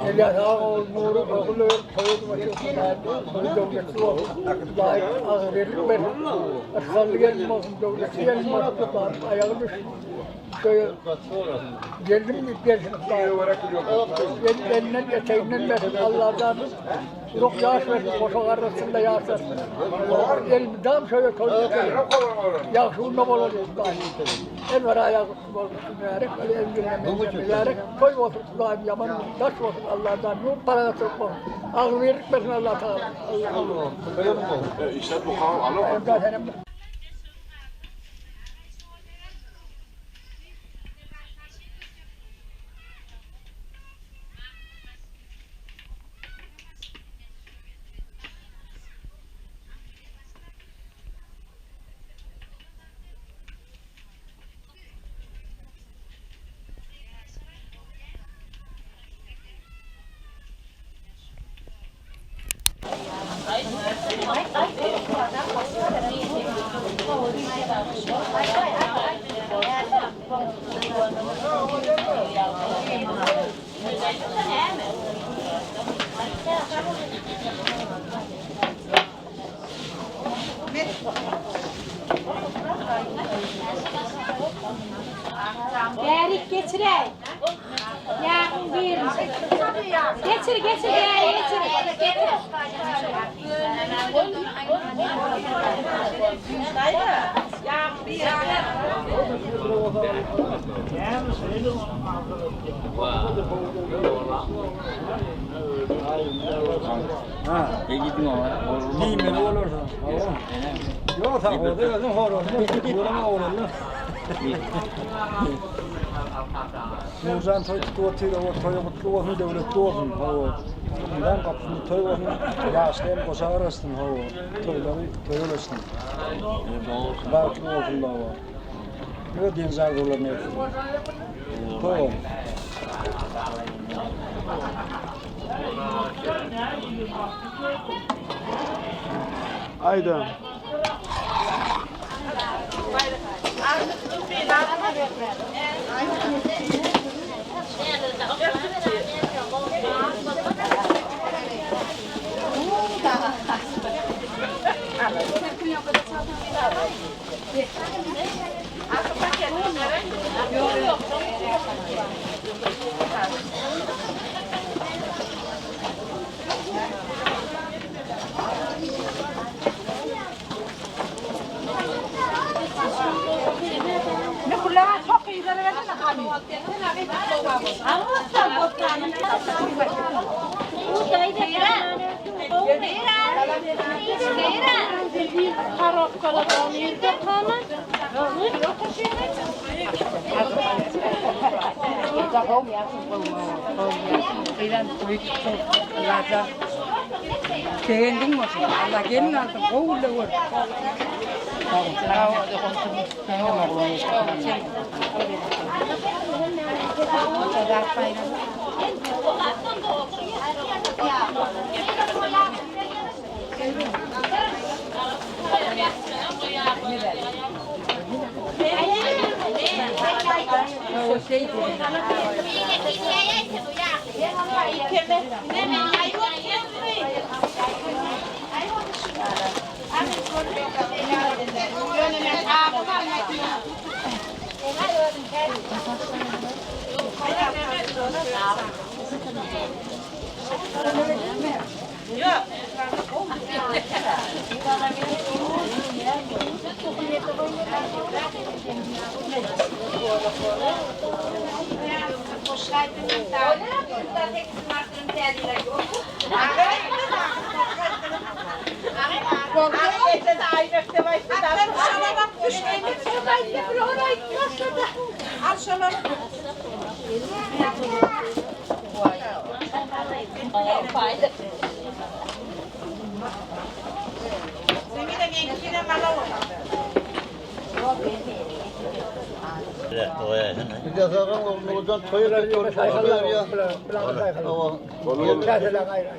Elýas aga ogul Nury ogul öýerip toýa toý döwletli bolsun. Hudaý agzybirlik bersin. Yrsgally gelin bolsun, döwletli gelin bolsun. Hudaýyň aýagy düşsün. Şöyle geldim diýip gelsin Hudaý. Elinden eteginden bersin. Allahdan uzak ýaş bersin, goşa garrasyn-da ýaşatsyn. Elmydam şöyle toý tutup, ýagşy günde bolaly Hudaý. Elbir aýagy Mübärek öle elgirine mübärek toý bolsun Hudaýym ýaman daş bolsun Allahdan nur parahatçylyk bolsun agzybirlik bersin Allah tagala Allah Işlet mukam alo. Bärik geçiräý. Ýagyň birini. Geçir, geçir, bäri geçir. Getir. Diýmeli bolarsyň. Ýok, sen orada özüň horozny, bulam oglanlar. Nurjan toý tutup otyr, o toýy gutly bolsun, döwletli bolsun. Hawa. Nurjan gapysynda toý bolsun, ýaşly hem goşa garaşsyn, hawa. Toýlary toýa ulaşsyn. Bagtly bolsunlar, hawa. Öz diýen arzuwlaryna ýetsin. Toý bolsun. Aýda.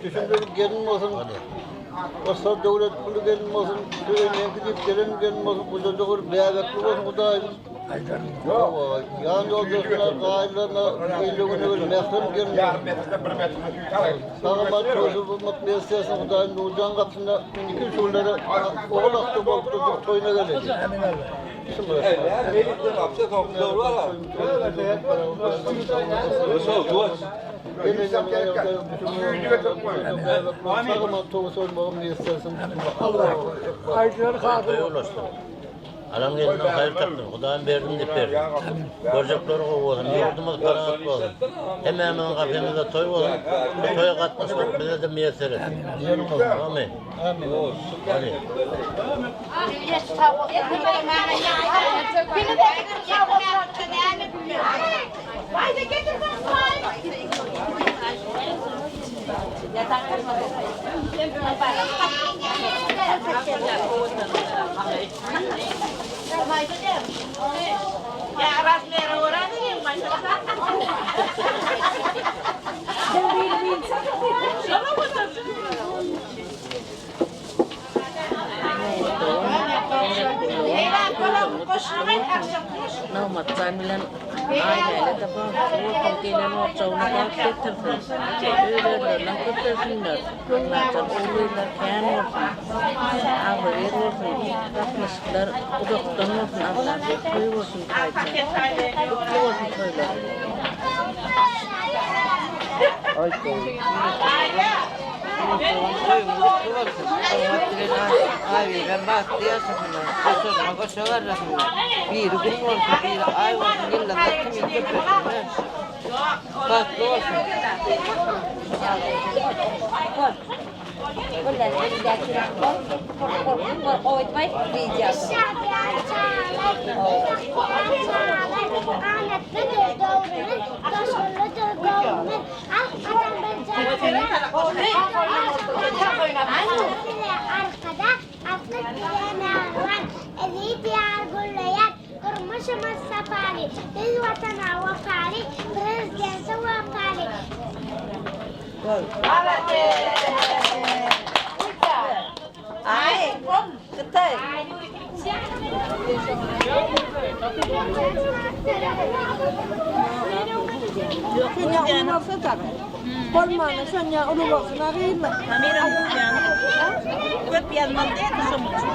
Düşündürip gelin bolsun. Osman döwlet pully gelin bolsun. Meňki diýip gelen gelin bolsun. Gujaja bir bäbekli bolsun Hudaýym. Ýan ýoldaşlar, gaýylaryna, elli güne bir mährem gelin. Saňa bar toýly bolmak miýesser etsin Hudaýym Nurjan gapysynda indiki üç günlere ogul akdy bolup durjak toýuna geleli. Alan gelinden haýyr tapsyn, Hudaýym berdim diýip bersin. Görjekleri gowy bolsun, ýurdumyz parahat bolsun. Hemmämiziň gapymyzda toý bolsun, bu toýa gatnaşmak bize-de miýesser etsin. Amin. Amin. Nygmatjan bilen Aýläle-de bagtly bolsun, gelen ojagyna bagt getirsin. Öz-özlerinden köpelsinler. Allajan ogul-gyzlar kän bolsun. Agzybir bolsun. Gatnaşyklar uzakdan bolsun Allajan. Toý bolsun taýça. Gutly bolsun toýlar. Toýuňyz gutly bolsun. Nygmat bilen Aýbibem bagtly ýaşasynlar. Goşaryna goşa garrasynlar. Biri gün bolsun, biri aý bolsun, ýyldyzlar kimin köpelsinler. Bagtly bolsun. Durmuşymyz sapaly, biz Watana wepaly, Prezidente wepaly. Ay, Hytaý. Köp ýazmaly däldi şoň üçin.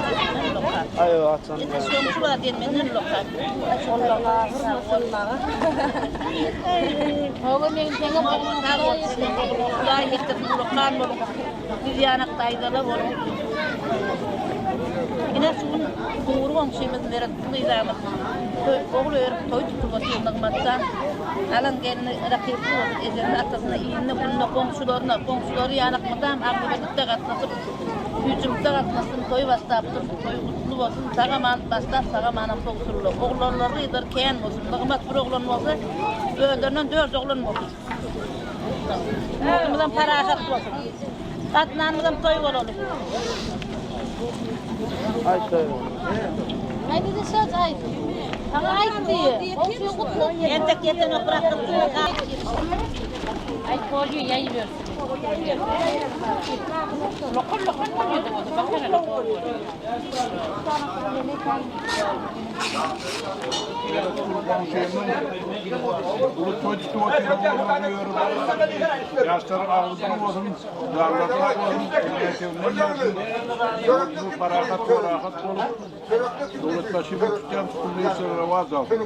Şoň şu wagt menden lokat. Oba men seňe Hudaý getirsin lokan bolup. Biz ýanak daýzala bolup. Ine şu gün gury goňşymyz Meret gyzamyz toý ogul örüp toý tutup otyr Nygmatjan. Alan gelni rakyply bolup ejesine atasyna iline gününe goňşularyna goňşulary ýanak mydam agzybirlikde gatnaşyp süýjülikde gatnaşsyn toý başlapdyr toý gutly bolsun sag aman başlap sag amanam sowsullar oglanlary gyzlary kän bolsun Nygmat bir oglan bolsa özlerinden dört oglan bolsun. Ýurdumyzam parahat bolsun. Gatnanymyzam toý bolaly. Aýdyda söz aýt. Saňa aýt diýe. Goňşyň gutly. Entek ýetenok bırakdyk. Aýt bolýar ýaýyber. Lokal lokal bolýar da bolsa bakar hele Ýaşlaryň agzy bolsun, janlary sag bolsun, eteginden bolsun, parahat parahat bolup, döwletbaşy bir tutýan tutumly işlere rowaç alsyn.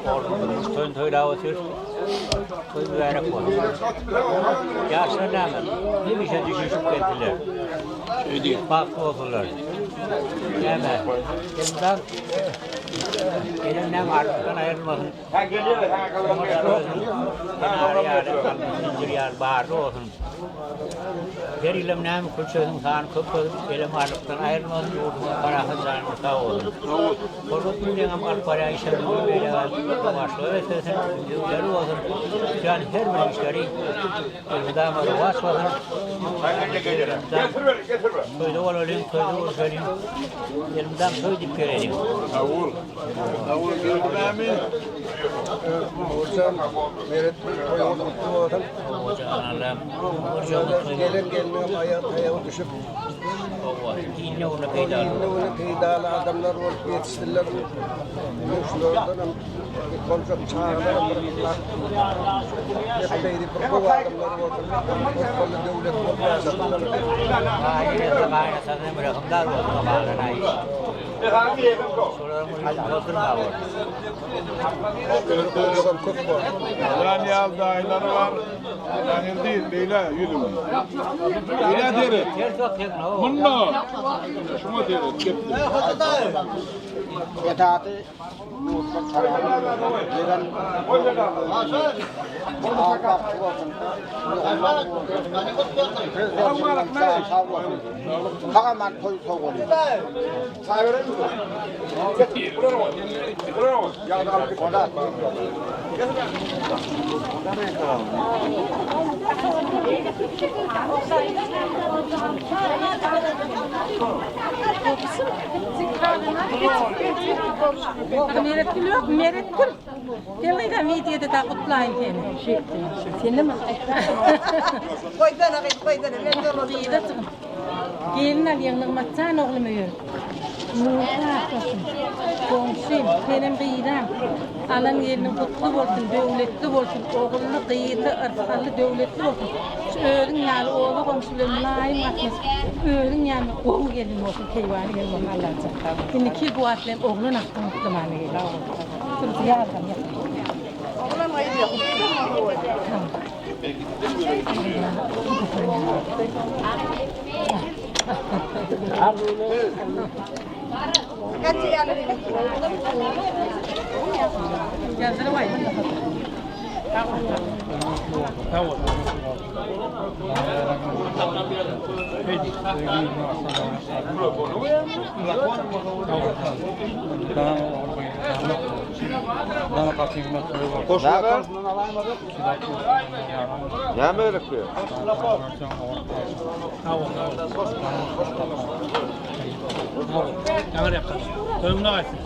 Oglumyz toýuny toýlap otyr. Toý mübärek bolsun. Ýaşlar näme? Hemişe düşünişip geldiler. Bagtly bolsunlar. Näme? Elmydam gelen näme artykdan aýrylmasyn. Kenar ýaly, zincir ýaly barly bolsun. Her ýylam näme külçesiň sany köp bolup, elem arlykdan aýrylmasyn, ýurdumyz parahat, janymyz sag bolsun. Hormat bilenem alyp barýan işlerimiz beýle rowaçlyga beslensin, üstünlikleri bolsun. Tutýan her bir işleri elmydama rowaç bolsun. Toýda bolalyň, toýda görüşeliň. Elmydam toý diýip geleliň. Sag bol. Sag bol geldi näme? Nurjan, Meret toýuňyz gutly bolsun. Gelen gelniňem aýagy taýagy düşüp, Iň öwrüne peýdaly. Iň öwrüne peýdaly adamlar bolup ýetişdiler. Şulardan hem boljak çagalar bir epbeýli bir gowy adamlar bolsun. Yrgally döwlet bolup ýaşasynlar. Gaýynenesi gaýynatasy hem rehimdar bolsun o galan aý. Şolaryň bir ýüzüni doldurma bol. Öýlük köp bolsun. Ýan ýaly daýylary bar. Daniel değil, beýle ýüzüň. Beýle deri. Munda. Şuňa deri. Gepdi. Etaty gelen Sagaman toý sowgaly. Meret gül yok, Meret gül. Gel gaýdam wideoda da gutlaýyn seni. Seni mi? Goýsana gyz, goýsana. Men Gyza çykyň. Gelin alýaň Nygmatjan oglum öýer. Nurly olsun. Goňşym, senem gyzam. Alan gelniň gutly bolsun, döwletli bolsun, ogully, gyzly, yrsgally, döwletli bolsun. Şu özüň ýaly oba goňşy bilen mylaýym gatnaşyp, özüň ýaly gowy gelin bolsun, keýwany gelin bolsun Allajan. Indiki ýyl bu wagt bilen oglan akdyň gutlamana gel. Sürüji ýazgam ýok. Oglan gyz ýok. Näme gerek bu? Toýuňda gaýtsyn.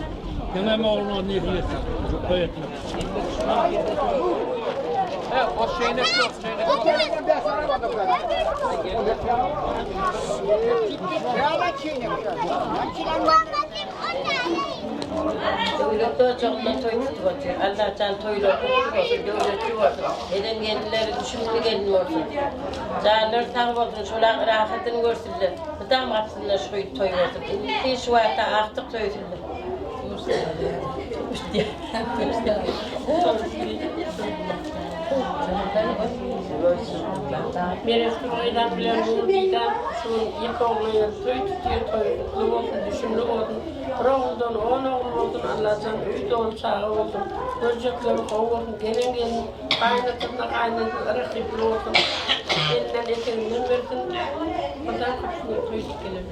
Seňem ogluňa nesip etsin. Toý etmek. Döwlet ojagynda toý tutup otyr. Allajan toýlary gutly bolsun, döwletli bolsun. Eden gelinleri düşümli gelin bolsun. Janlary sag bolsun, şolaň rahatyny görsünler. Mydam gapysynda şu toý bolsun. Indiki şu wagtda agtyk söýsünler. Meretgül gyzam bilen Nurdidem şu gün ýeke ogly toý tutýar, toýy gutly bolsun, düşümli bolsun. Bir oguldan on ogul bolsun, Allajan öý doly çaga bolsun. Görjekleri gowy bolsun, gelen gelin gaýynatasyna gaýynenesi rehimli bolsun. Elinden eteginden bersin. Mydam gapysynda toý tutup gelelim.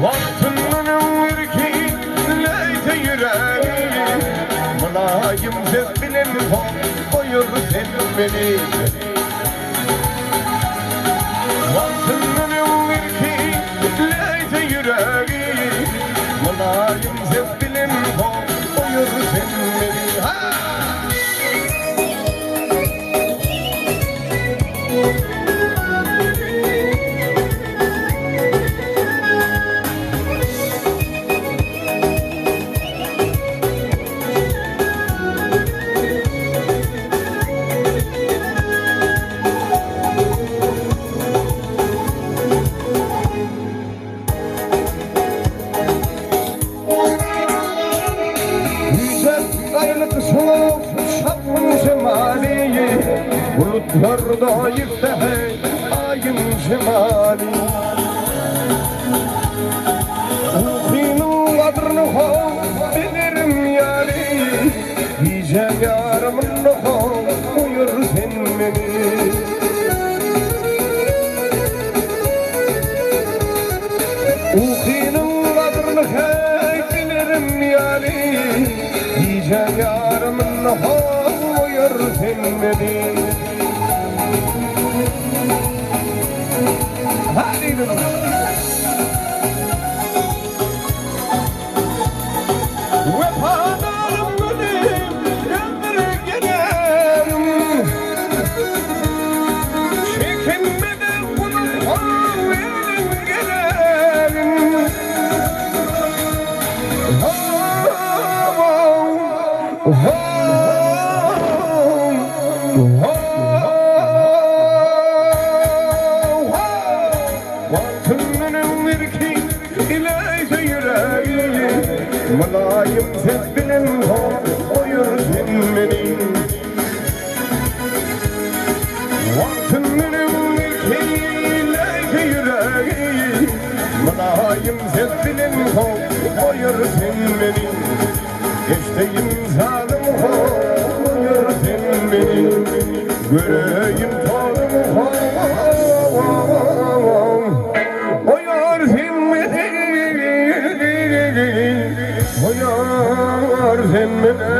Wagtyndan öňürki leýse ýüregi, Mylaýym ses bilen goýur sen meni. Wagtyndan öňürki leýse ýüregi, Mylaýym ses bilen goýur sen meni. Ha! Güýjek gaýlyk soňak şapgyn şemaly, Bulutlarda ýitse Aýyň jemaly. Ukynyň gadryny how bilerim ýaly, Gijäň ýarymynda how oýar sen meni. Ukynyň gadryny heý bilerim ýaly, Gijäň ýarymynda how oýar sen meni. Wepadarym gülüm, ömür gelerim. Çekinmeden unutmam elim gelerim. Wagtyndan irki iläýse ýüregi, Mylaýym ses bilen goýur sen meni. Wagtyndan irki iläýse ýüregi, Mylaýym ses bilen goýur sen meni. Eşdeýin zalym goýur sen meni. Göreýin tolum Oýar sen meni. Oýar sen meni.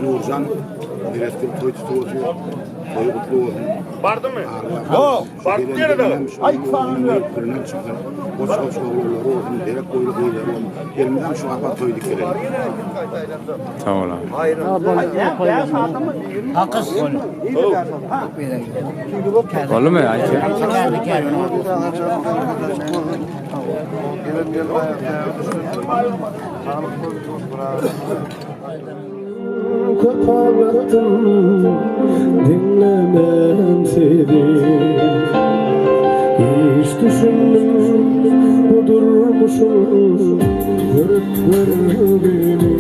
Nurjan direktor toý tutup otyr. Toýy gutly bolsun. Bardymy? Ýok, baryp ýere-de. Aý, Püründen çyksyn. Goç-goç oglanlary bolsun, derek boýly gyzlary bolsun. Elmydam şu gapa toý dikelelim. Sag bol abi. Boldumy Aýşe? Köp agladym, diňlemän seni. Hiç düşündim bu durmuşyň görüp görgüni.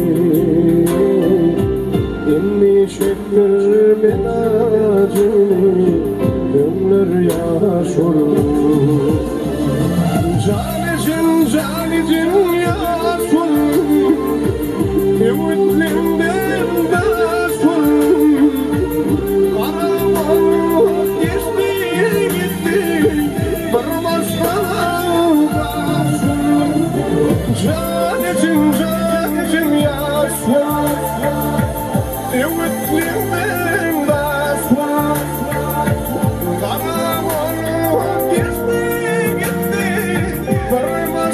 Indi çekdir men ajyny, öňler ýaş boldum. Jan ejem, jan ejem ýaş boldum. Öwütliňden daş boldum. Gara bolup geçdi gitdi, bir başga baş boldum. Jan ejem, jan ejem ýaş boldum. Öwütliňden daş boldum. Gara bolup geçdi gitdi, bir.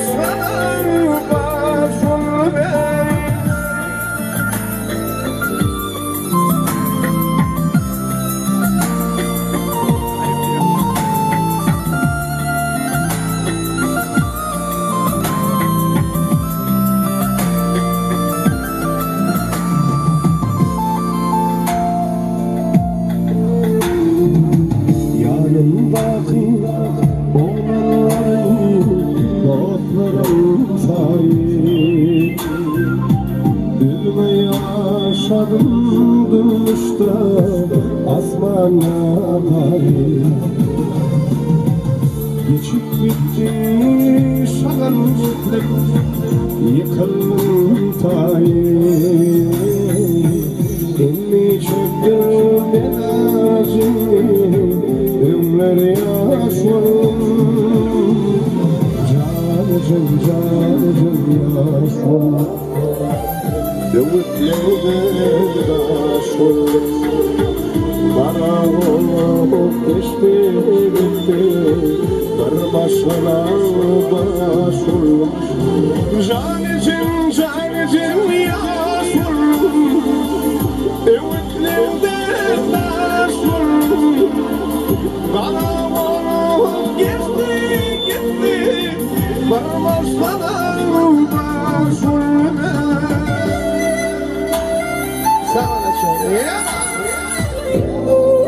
taýy Düzme ýaşadym durmuşda asmana paýy Geçip gitdi şagallyk ýykyldym taýy Indi çekdim men ajy Öňler ýaş boldum Janjym janjym ýaş boldum Döwütlerde daş boldum Gara bolup geçdi gitdi Bir maşgala baş boldum Janjym janjym ýaş boldum Öwütlerde daş boldum Gara bolup geçdi gitdi Bir maşgala baş boldum Sag bol.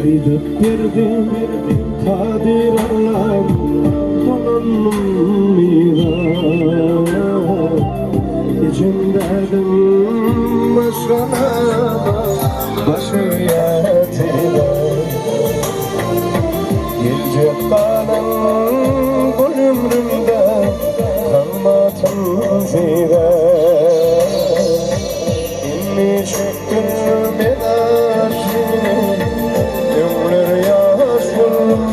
Aýdyp berdim Kadyr Allam dolandym yza Ejem derdim maşgalama başy ýatyda Geljek galan bu ömrümde kalmasyn size Indi çekdim men ajy Öňler ýaş boldum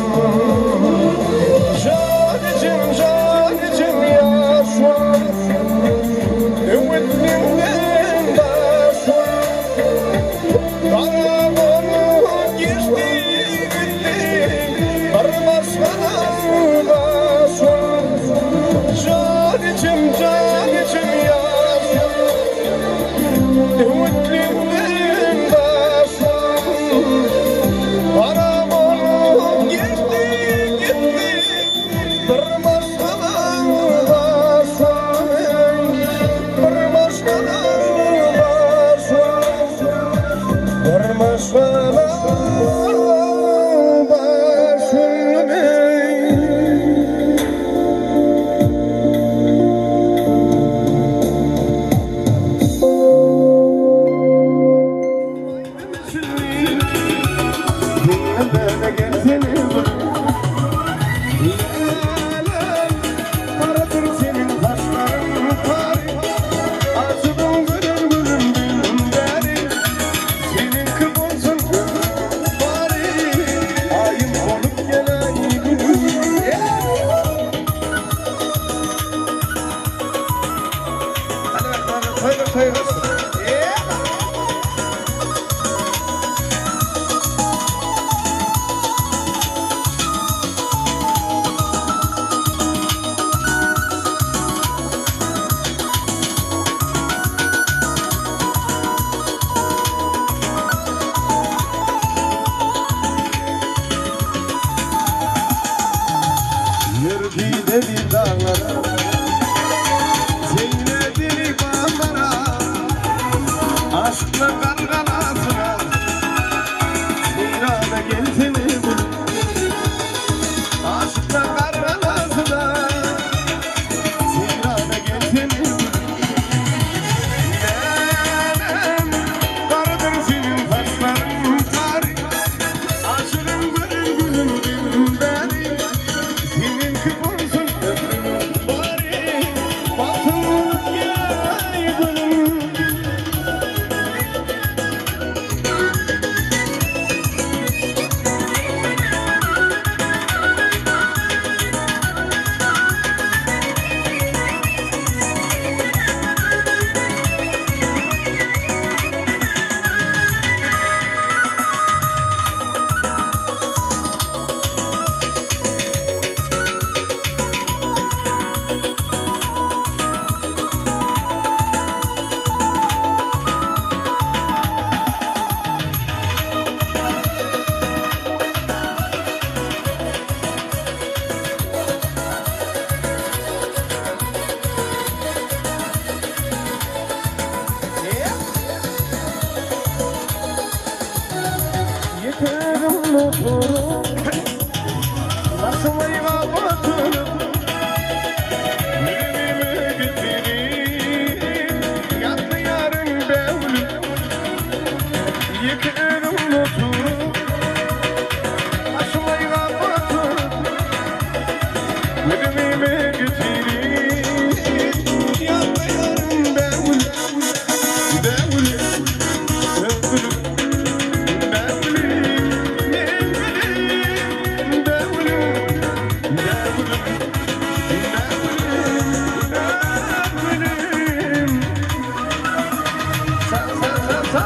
Janjym janjym ýaş boldum Öwütliňden daş boldum Gara bolup geçdi gitdi Bir maşgala baş boldum Janjym janjym ýaş boldum Öwütliňden daş boldum Gara bolup geçdi gitdi Bir maşgala baş boldum Bir maşgala baş boldum Bir maşgala baş boldum. Diňle gelsene bir Lälem Garadyr seniň saçlaryň tary Ajybyn görer gözüm bäri Seniňki bolsun ömrümiň bary Aýym bolup geleý günüm Hadi bakalım, toý toý olsun. Ýör gideli daglara, Zeynedini bağlara. oturup, Başymy gabatyryp, Ýüregimi getirip, Ýatdy ýaryň bägülim. Ýeke özüm oturyp, Başymy gabatyryp, Ýüregimi getirip, Ýatdy ýaryň bägülim, bägülim, bägülim, bägülim, men gülüm, bägülim, bägülim, bägülim, bägülim. Sa, sa, sa, sa.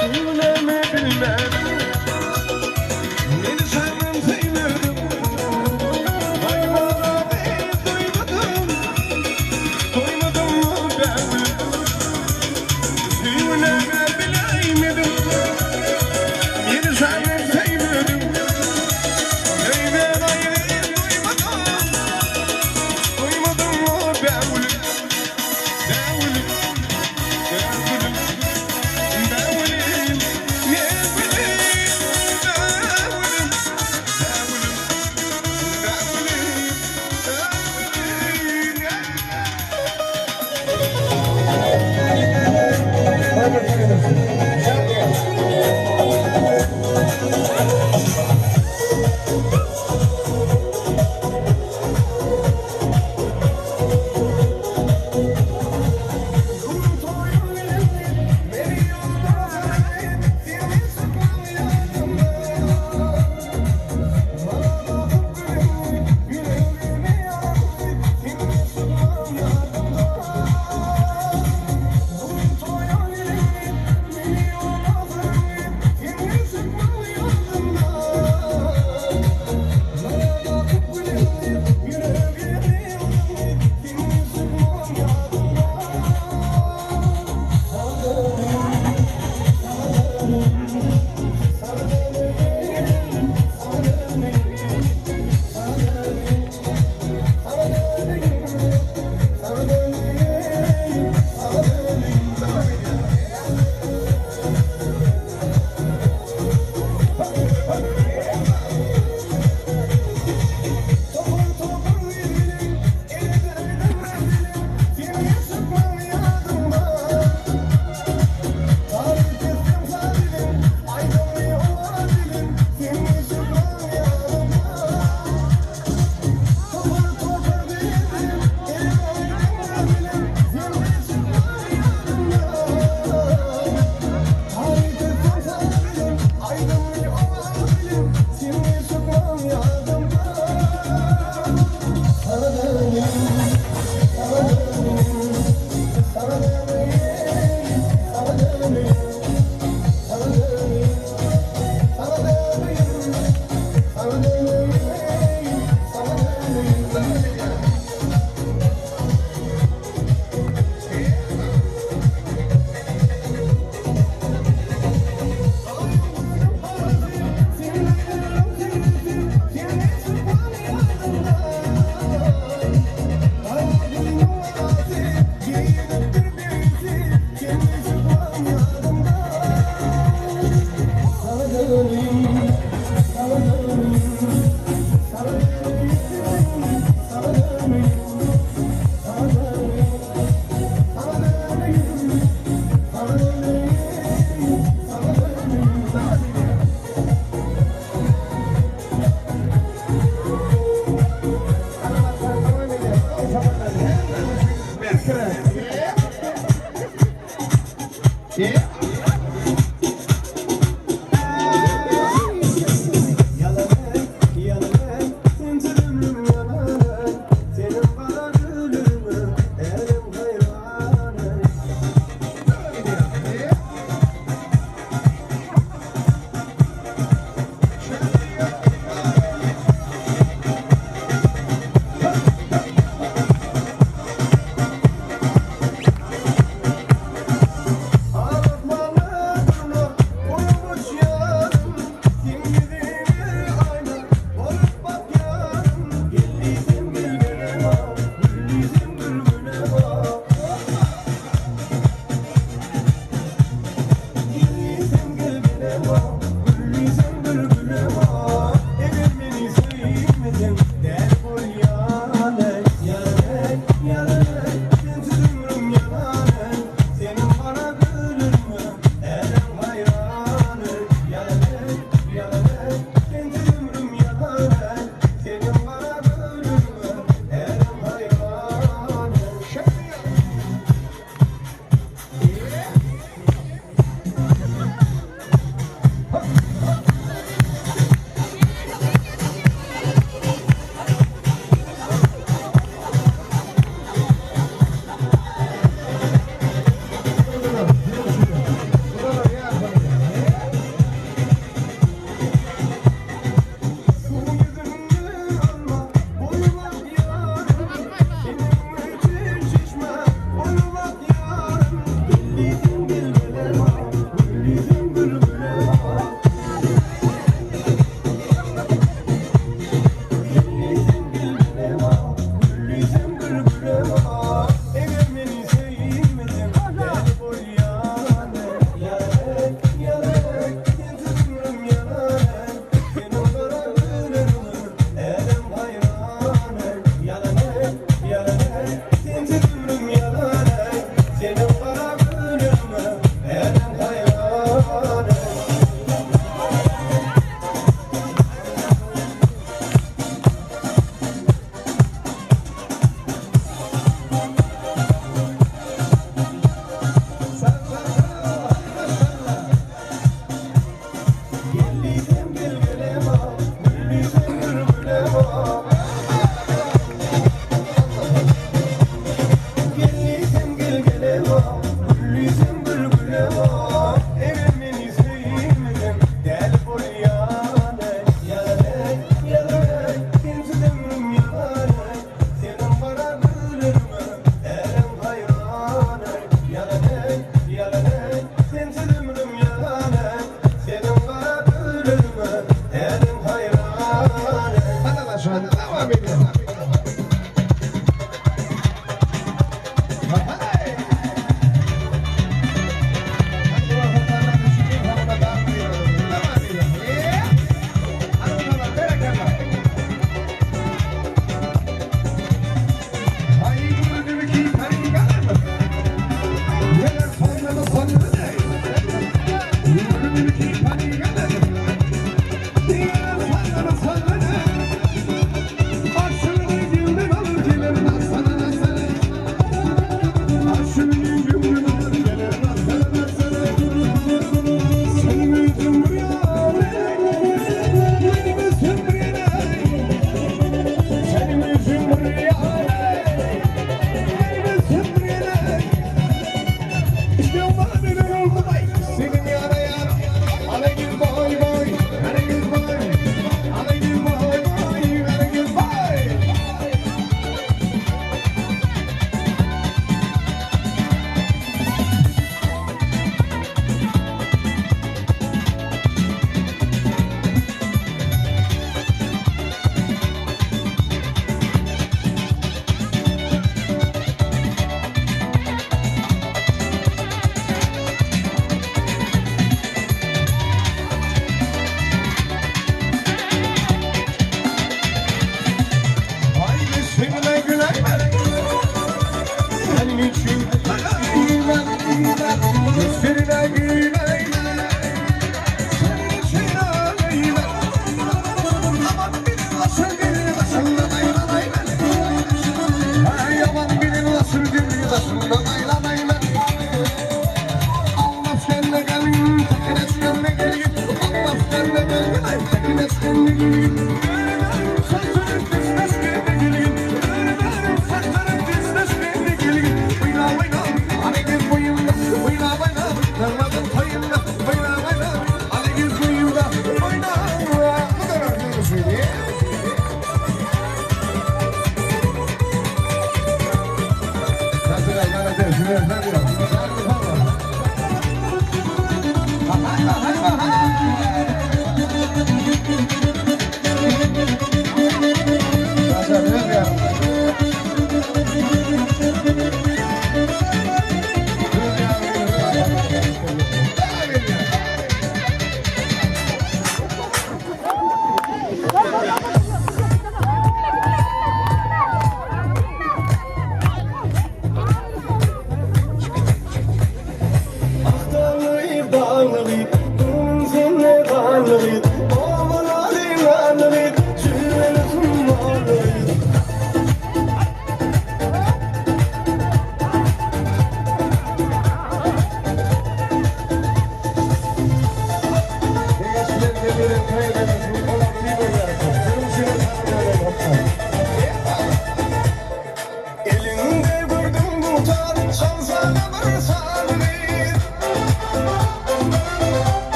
Söýgülemi bilmez, Meni senden söýmedim, Doýmadan doýmadym, Doýmadym bägül. Söýgülemi biläýmedim, Meni senden söýmedim, Söýmän doýmadym, Doýmadym bägül, bägül, bägülüm, bägülüm, men gülüm, bägülüm, bägülüm, bägülüm, bägülüm. Yeah.